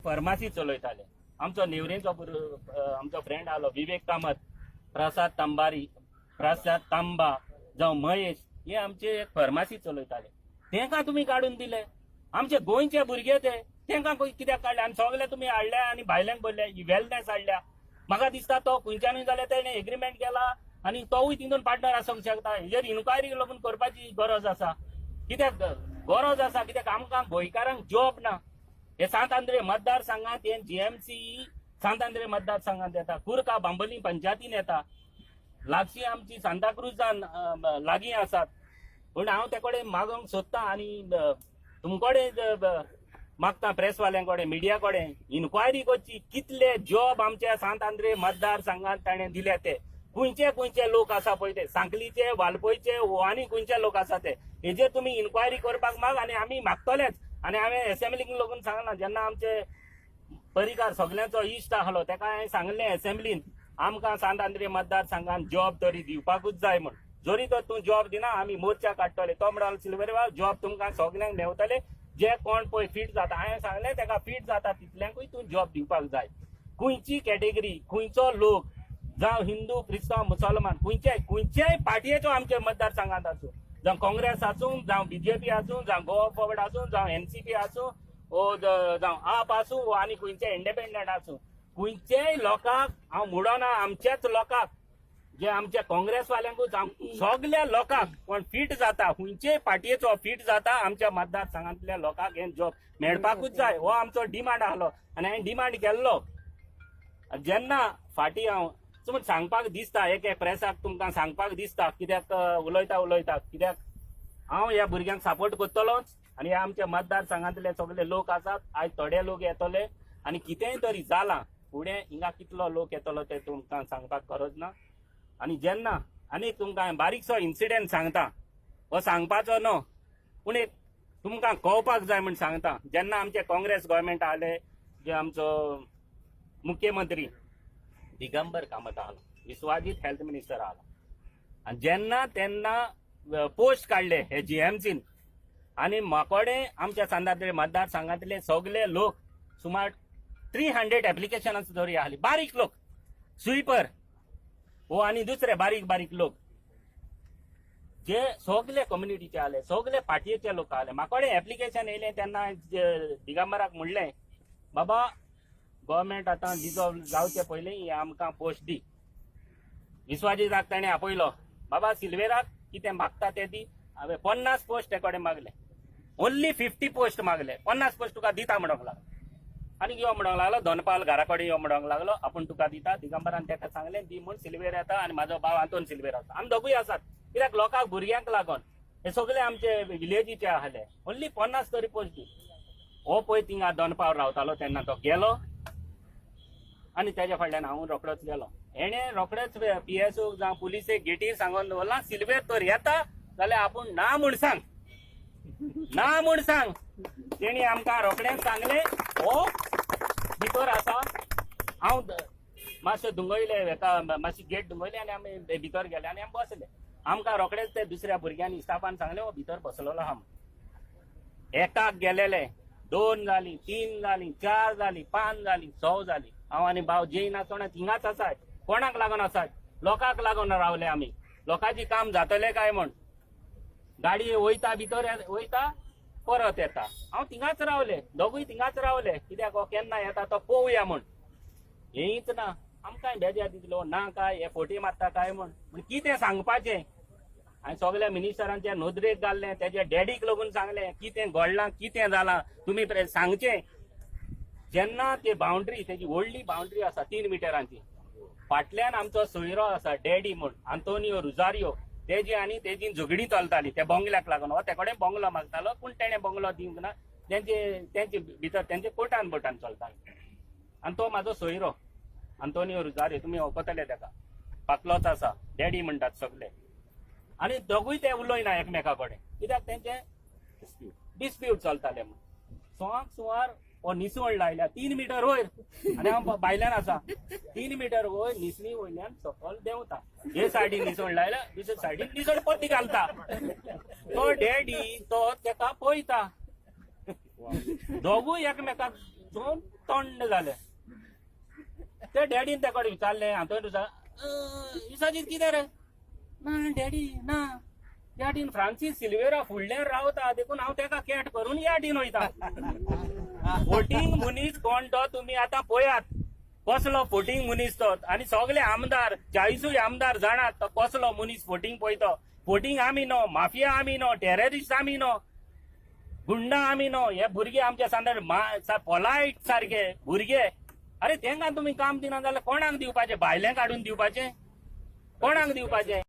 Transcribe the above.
Pharmacy चलयताले. आमचो नेवरेंचो आमचो friend आलो विवेक कामत, प्रसाद तांबारी, प्रसाद तांबा जावं महेश, हे आमचे एक फार्मासी चलयताले. तेंकां तुमी काडून दिले. आमचे गोंयचे भुरगे ते, तेंकां कित्याक काडले? आनी सगळे तुमी हाडले आनी भायल्यांक भरले, ही वेलनेस हाडल्या. म्हाका दिसता तो खंयच्यानूय जाल्यार तेणें एग्रीमेंट केला आनी तोवूय तितून पार्टनर आसूंक शकता. हेजेर इन्क्वायरी लागून करपाची गरज आसा. कित्याक गरज आसा? कित्याक आमकां गोंयकारांक जॉब ना. हे सांत आंद्रे मतदारसंघात, हे जीएमसी सांत आंद्रे मतदारसंघात येता, कुर्का बांबोली पंचायतीन येता, लागशी आमची सांताक्रुजान लागीं आसात. पूण हांव ते कडेन मागोंक सोदता आनी तुमकडे मागता, प्रेसवाल्यां कडेन, मिडिया कडेन, इन्क्वायरी करची कितले जॉब आमच्या सांत आंद्रे मतदारसंघात ताणें दिल्या ते, खंयचे खंयचे लोक आसा पळय ते, सांखलीचे, वालपयचे वो आनी खंयचे लोक आसा ते, हेजेर तुमी इन्क्वायरी करपाक माग. आनी आमी मागतलेच. आनी हांवें एसेंब्लीक लागून सांगलां, जेन्ना आमचे परिकार सगल्यांचो इश्ट आहलो, तेका हांवें सांगलें एसेंब्लीन, आमकां सांत आंद्रे मतदारसंघान जॉब तरी दिवपाकूच जाय म्हण. जरी तर तूं जॉब दिना, आमी मोर्चा काडटले. तो म्हणलो, सिल्वेर बाब, जॉब तुमकां सगल्यांक मेवतले, जे कोण पळय फीट जाता. हांवें सांगलें तेका, फीट जाता तितल्यांकूय तूं जॉब दिवपाक जाय. खंयची कॅटेगरी, खंयचो लोक, जावं हिंदू, क्रिस्तांव, मुसलमान, खंयचे खंयचेय पार्टयेचो आमच्या मतदारसंघात आसूं, जावं काँग्रेस आसूं, जावं बीजेपी आसूं, जावं गोवा फॉरवर्ड आसूं, जावं एनसीपी आसूं, ओ जावं आप आसूं, वो आनी खंयचे इंडिपेंडंट आसूं, खंयचेय लोकांक हांव म्हणना, आमच्याच लोकांक, जे आमच्या काँग्रेसवाल्यांकूच, सगल्या लोकांक कोण फीट जाता, खंयचेय पार्टयेचो फीट जाता, आमच्या मतदारसंघांतल्या लोकांक हे जॉब मेळपाकूच जाय. हो आमचो डिमांड आहलो आनी हांवें डिमांड केल्लो. जेन्ना फाटीं हांव तुमकां सांगपाक दिसता, एक एक प्रेसाक तुमकां सांगपाक दिसता, कित्याक उलयता उलयता, कित्याक हांव ह्या भुरग्यांक सपोर्ट करतलोच. आनी ह्या आमच्या मतदारसंघांतले सगळे लोक आसात, आयज थोडे लोक येतले आनी कितेंय तरी जालां फुडें हिंगा कितलो लोक येतलो ते तुमकां सांगपाक गरज ना. आनी जेन्ना आनी तुमकां हांवें बारीकसो इन्सिडेंट सांगता, हो सांगपाचो न्हू पूण एक तुमकां कळपाक जाय म्हूण सांगता. जेन्ना आमचे काँग्रेस गव्हर्मेंट आले, जे आमचो मुख्यमंत्री दिगंबर कामत आलो, विश्वाजीत हेल्थ मिनिस्टर आलो, आनी जेन्ना तेन्ना पोस्ट काडले हे जीएमसीन आनी म्हाकोडे आमच्या सांतांद्रे मतदारसंघांतले सगळे लोक सुमार 300 एप्लिकेशनां तरी आहली. बारीक लोक, स्वीपर हो आनी दुसरे बारीक बारीक लोक जे सगळे कम्युनिटीचे आले, सगळे पार्टयेचे लोक आले. म्हाकोडे एप्लिकेशन येयलें तेन्ना दिगंबराक म्हणलें, बाबा, गव्हर्मेंट आतां डिजॉल्व जावचे पयलीं ही आमकां पोस्ट दी. विश्वाजीताक ताणें आपयलो, बाबा, सिल्वेराक कितें मागता तें दी. हांवें 50 पोस्ट ते कडेन मागले, ओन्ली 50 पोस्ट मागले. 50 पोस्ट तुका दिता म्हणूंक लागलो आनी यो म्हणूंक लागलो, दोनपाल घरा कडेन यो म्हणूंक लागलो, आपूण तुका दिता. दिगंबरान तेका सांगलें, दी म्हूण. सिल्वेर येता आनी म्हाजो भाव आंतोन सिल्वेर आसा, आमी दोगूय आसात. कित्याक लोकांक भुरग्यांक लागून हे सगळे आमचे विलेजीचे आहले. ओन्ली 50 तरी पोस्ट दी. हो पळय थिंगा दोनपाल रावतालो तेन्ना तो गेलो आनी तेज्या फाटल्यान हांव रोखडोच गेलो. हेणे रोखडेच पीएसओ जावं पुलिसेक गेटीर सांगून दवरलां, सिल्वेर तर येता जाल्यार आपूण ना म्हूण सांग, ना म्हूण सांग. तेणी आमकां रोखडेंच सांगलें, हो भितर आसा. हांव मातशें दुंगयले हेका, मातशी गेट दुंगयली आनी आमी भितर गेले आनी आमी बसले. आमकां रोखडेच ते दुसऱ्या भुरग्यांनी, स्टाफान सांगलें, हो भितर बसलेलो आहा म्हूण. एकाक गेलेले, दोन जाली, तीन जाली, चार जाली, पांच जाली, स जाली. हांव आनी भाव जेयना नासतना थिंगाच आसाय. कोणाक लागून आसाय? लोकांक लागून रावले आमी, लोकांची काम जातलें काय म्हण. गाडी वयता, भितर वयता, परत येता. हांव थिंगाच रावले, दोगूय थिंगाच रावले, कित्याक हो केन्ना येता तो पळोवया म्हण. येयच ना. आमकांय बेजार दिसलो, ना काय हे फोटी मारता काय म्हण. पूण कितें सांगपाचें? हांवें सगल्या मिनिस्टरांच्या नदरेक घाल्लें, तेज्या डॅडीक लागून सांगलें, कितें घडलां, कितें जालां तुमी सांगचें. जेन्ना ते बाउंड्री, तेजी व्हडली बाउंड्री आसा 3 मिटरांची, फाटल्यान आमचो सोयरो आसा डॅडी म्हूण, आंतोनियो रुजारियो, तेजी आनी तेजी झगडीं चलताली त्या बंगल्याक लागून. हो ते कडेन बंगलो मागतालो पूण तेणें बंगलो दिवंक ना. तेंचे तेंचे भितर तेंचे कोटान बोटान चलताले. आनी तो म्हाजो सोयरो आंतोनियो रुजारियो, तुमी वळखतले तेका, पातलोच आसा, डॅडी म्हणटात सगळे. आनी दोगूय ते उलयना एकमेका कडेन, कित्याक तेंचे डिस्प्यूट चलताले म्हूण. सवाक सुमार हो निसवण लायल्या 3 मिटर वयर आनी हांव भायल्यान आसा. 3 मिटर वयर निसणी वयल्यान सकल देंवता. हे सायडीन निसवण लायल्या, दुसरे सायडीन निसण परती घालता. तो डॅडी तो तेका पळयता. दोगूय एकमेकाक चोवन तोंड जालें. ते डॅडीन त्या कडेन विचारलें, हांव तुजा विसाजीत कितें रे? ना डॅडी ना, डॅडीन फ्रांसीस सिल्वेरा फुडल्यान रावता देखून हांव तेका कॅट करून यार्डीन वयता. फोटींग मनीस कोण तो तुमी आतां पळयात, कसलो फोटींग मनीस तो. आनी सगळे आमदार, 40 आमदार जाणात तो कसलो मनीस फोटींग पळयतो. फोटींग आमी न्हू, माफिया आमी न्हू, टेररिस्ट आमी न्हू, गुंडा आमी न्हू. हे भुरगे आमच्या सांदार पोलायट सारके भुरगे. अरे तेंका तुमी काम दिना जाल्यार कोणाक दिवपाचें? भायलें काडून दिवपाचें? कोणाक दिवपाचें?